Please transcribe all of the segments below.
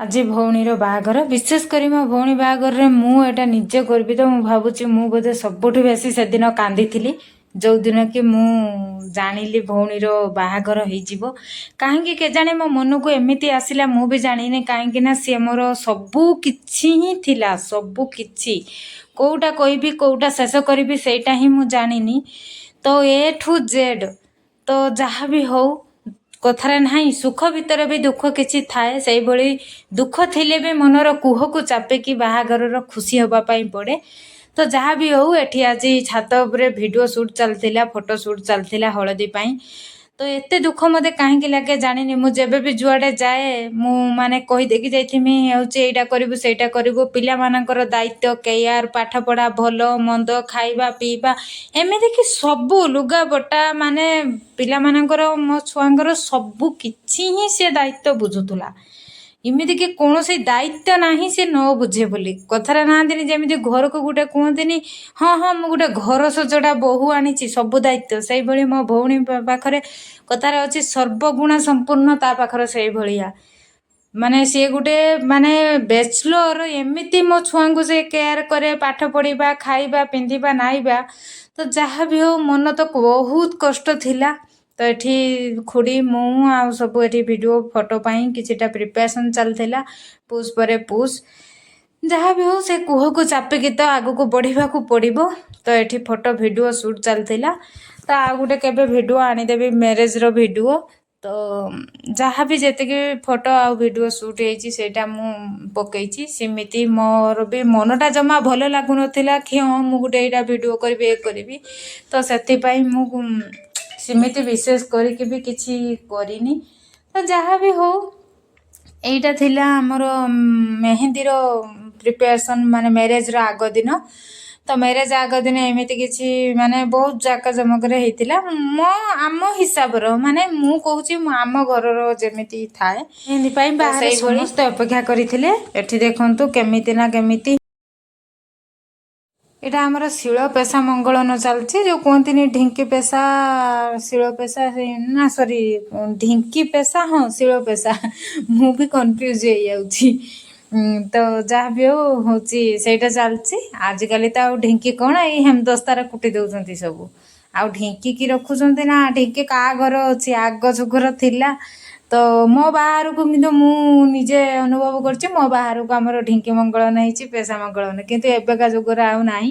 ଆଜି ଭଉଣୀର ବାହାଘର। ବିଶେଷ କରି ମୋ ଭଉଣୀ ବାହାଘରରେ ମୁଁ ଏଇଟା ନିଜେ ଗର୍ବିତ। ମୁଁ ଭାବୁଛି, ମୁଁ ବୋଧେ ସବୁଠୁ ବେଶୀ ସେଦିନ କାନ୍ଦିଥିଲି, ଯେଉଁଦିନ କି ମୁଁ ଜାଣିଲି ଭଉଣୀର ବାହାଘର ହେଇଯିବ। କାହିଁକି କେଜାଣି ମୋ ମନକୁ ଏମିତି ଆସିଲା, ମୁଁ ବି ଜାଣିନି। କାହିଁକି ନା ସିଏ ମୋର ସବୁ କିଛି ହିଁ ଥିଲା, ସବୁ କିଛି। କେଉଁଟା କହିବି, କେଉଁଟା ଶେଷ କରିବି, ସେଇଟା ହିଁ ମୁଁ ଜାଣିନି। ତ ଏ ଠୁ ଜେଡ଼୍। ତ ଯାହା ବି ହଉ, କଥାରେ ନାହିଁ, ସୁଖ ଭିତରେ ବି ଦୁଃଖ କିଛି ଥାଏ। ସେଇଭଳି ଦୁଃଖ ଥିଲେ ବି ମନର କୁହକୁ ଚାପିକି ବାହାଘରର ଖୁସି ହେବା ପାଇଁ ପଡ଼େ। ତ ଯାହା ବି ହଉ, ଏଠି ଆଜି ଛାତ ଉପରେ ଭିଡ଼ିଓ ସୁଟ୍ ଚାଲିଥିଲା, ଫଟୋ ସୁଟ୍ ଚାଲିଥିଲା ହଳଦୀ ପାଇଁ। ତ ଏତେ ଦୁଃଖ ମୋତେ କାହିଁକି ଲାଗେ ଜାଣିନି। ମୁଁ ଯେବେ ବି ଯୁଆଡ଼େ ଯାଏ, ମୁଁ ମାନେ କହିଦେଇକି ଯାଇଥିମି, ହେଉଛି ଏଇଟା କରିବୁ, ସେଇଟା କରିବୁ। ପିଲାମାନଙ୍କର ଦାୟିତ୍ୱ, କେୟାର, ପାଠପଢ଼ା, ଭଲ ମନ୍ଦ, ଖାଇବା ପିଇବା, ଏମିତିକି ସବୁ ଲୁଗାପଟା, ମାନେ ପିଲାମାନଙ୍କର, ମୋ ଛୁଆଙ୍କର ସବୁ କିଛି ହିଁ ସେ ଦାୟିତ୍ୱ ବୁଝୁଥିଲା। ଏମିତିକି କୌଣସି ଦାୟିତ୍ୱ ନାହିଁ ସେ ନ ବୁଝେ ବୋଲି। କଥାରେ ନାହାନ୍ତିନି, ଯେମିତି ଘରକୁ ଗୋଟେ କୁହନ୍ତିନି, ହଁ ହଁ ମୁଁ ଗୋଟେ ଘର ସଜଡ଼ା ବୋହୂ ଆଣିଛି, ସବୁ ଦାୟିତ୍ୱ।" ସେଇଭଳି ମୋ ଭଉଣୀ ପାଖରେ, କଥାରେ ଅଛି ସର୍ବଗୁଣା ସମ୍ପୂର୍ଣ୍ଣ, ତା ପାଖରେ ସେଇଭଳିଆ। ମାନେ ସିଏ ଗୋଟେ ମାନେ ବ୍ୟାଚଲର୍, ଏମିତି ମୋ ଛୁଆଙ୍କୁ ସେ କେୟାର କରେ, ପାଠ ପଢ଼ିବା, ଖାଇବା, ପିନ୍ଧିବା, ନାଇବା। ତ ଯାହା ବି ହଉ, ମନ ତ ବହୁତ କଷ୍ଟ ଥିଲା। ତ ଏଠି ଖୁଡ଼ି, ମୁଁ ଆଉ ସବୁ ଏଠି ଭିଡ଼ିଓ ଫଟୋ ପାଇଁ କିଛିଟା ପ୍ରିପାରେସନ୍ ଚାଲିଥିଲା, ପୁସ୍ ପରେ ପୁସ୍। ଯାହା ବି ହଉ, ସେ କୁହକୁ ଚାପିକି ତ ଆଗକୁ ବଢ଼ିବାକୁ ପଡ଼ିବ। ତ ଏଠି ଫଟୋ ଭିଡ଼ିଓ ସୁଟ୍ ଚାଲିଥିଲା। ତ ଆଉ ଗୋଟେ କେବେ ଭିଡ଼ିଓ ଆଣିଦେବି, ମ୍ୟାରେଜ୍ର ଭିଡ଼ିଓ। ତ ଯାହା ବି ଯେତିକି ଫଟୋ ଆଉ ଭିଡ଼ିଓ ସୁଟ୍ ହେଇଛି, ସେଇଟା ମୁଁ ପକେଇଛି। ସେମିତି ମୋର ବି ମନଟା ଜମା ଭଲ ଲାଗୁନଥିଲା କି ହଁ, ମୁଁ ଗୋଟେ ଏଇଟା ଭିଡ଼ିଓ କରିବି, ଏ କରିବି। ତ ସେଥିପାଇଁ ମୁଁ ସେମିତି ବିଶେଷ କରିକି ବି କିଛି କରିନି। ତ ଯାହା ବି ହଉ, ଏଇଟା ଥିଲା ଆମର ମେହେନ୍ଦୀର ପ୍ରିପାରେସନ୍, ମାନେ ମ୍ୟାରେଜ୍ର ଆଗ ଦିନ। ତ ମ୍ୟାରେଜ୍ ଆଗ ଦିନ ଏମିତି କିଛି ମାନେ ବହୁତ ଜାକଜମକରେ ହେଇଥିଲା ମୋ ଆମ ହିସାବର। ମାନେ ମୁଁ କହୁଛି, ମୁଁ ଆମ ଘରର ଯେମିତି ଥାଏ। ମେହେନ୍ଦୀ ପାଇଁ ବାହାରେ ସମସ୍ତେ ଅପେକ୍ଷା କରିଥିଲେ। ଏଠି ଦେଖନ୍ତୁ କେମିତି ନା କେମିତି ଏଇଟା ଆମର ଶିଳ ପେସା ମଙ୍ଗଳନ ଚାଲିଛି। ଯେଉଁ କୁହନ୍ତିନି ଢିଙ୍କି ପେସା, ଶିଳ ପେସା, ନା ସରି, ଢିଙ୍କି ପେସା, ହଁ, ଶିଳ ପେସା। ମୁଁ ବି କନଫ୍ୟୁଜ୍ ହେଇଯାଉଛି। ତ ଯାହା ବି ହଉ, ହେଉଛି ସେଇଟା ଚାଲିଛି। ଆଜିକାଲି ତ ଆଉ ଢିଙ୍କି କ'ଣ, ଏଇ ହେମଦସ୍ତାରେ କୁଟି ଦେଉଛନ୍ତି ସବୁ। ଆଉ ଢିଙ୍କି କି ରଖୁଛନ୍ତି ନା ଢିଙ୍କି କାହା ଘର ଅଛି? ଆଗ ଯୁଗର ଥିଲା। ତ ମୋ ବାହାଘରକୁ କିନ୍ତୁ ମୁଁ ନିଜେ ଅନୁଭବ କରୁଛି, ମୋ ବାହାଘରକୁ ଆମର ଢିଙ୍କି ମଙ୍ଗଳନ ହେଇଛି, ପେସା ମଙ୍ଗଳନ। କିନ୍ତୁ ଏବେକା ଯୁଗରେ ଆଉ ନାହିଁ।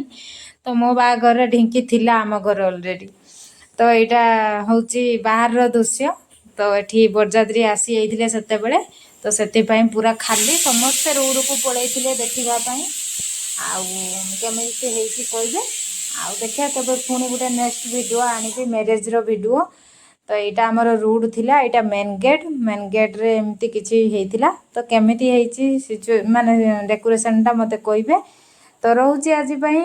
ତ ମୋ ବାହାଘରରେ ଢିଙ୍କି ଥିଲା ଆମ ଘରେ ଅଲରେଡ଼ି। ତ ଏଇଟା ହେଉଛି ବାହାରର ଦୃଶ୍ୟ। ତ ଏଠି ବରଯାତ୍ରୀ ଆସି ଯାଇଥିଲେ ସେତେବେଳେ, ତ ସେଥିପାଇଁ ପୁରା ଖାଲି। ସମସ୍ତେ ରୋଡ଼କୁ ପଳେଇଥିଲେ ଦେଖିବା ପାଇଁ। ଆଉ କେମିତି ହେଇଛି କହିବେ। ଆଉ ଦେଖିବା କେବେ ପୁଣି ଗୋଟେ ନେକ୍ସଟ ଭିଡ଼ିଓ ଆଣିବି, ମ୍ୟାରେଜ୍ର ଭିଡ଼ିଓ। ତ ଏଇଟା ଆମର ରୋଡ଼ ଥିଲା, ଏଇଟା ମେନ୍ ଗେଟ୍। ମେନ୍ ଗେଟ୍ରେ ଏମିତି କିଛି ହେଇଥିଲା। ତ କେମିତି ହେଇଛି ମାନେ ଡେକୋରେସନ୍ଟା, ମୋତେ କହିବେ। ତ ରହୁଛି ଆଜି ପାଇଁ।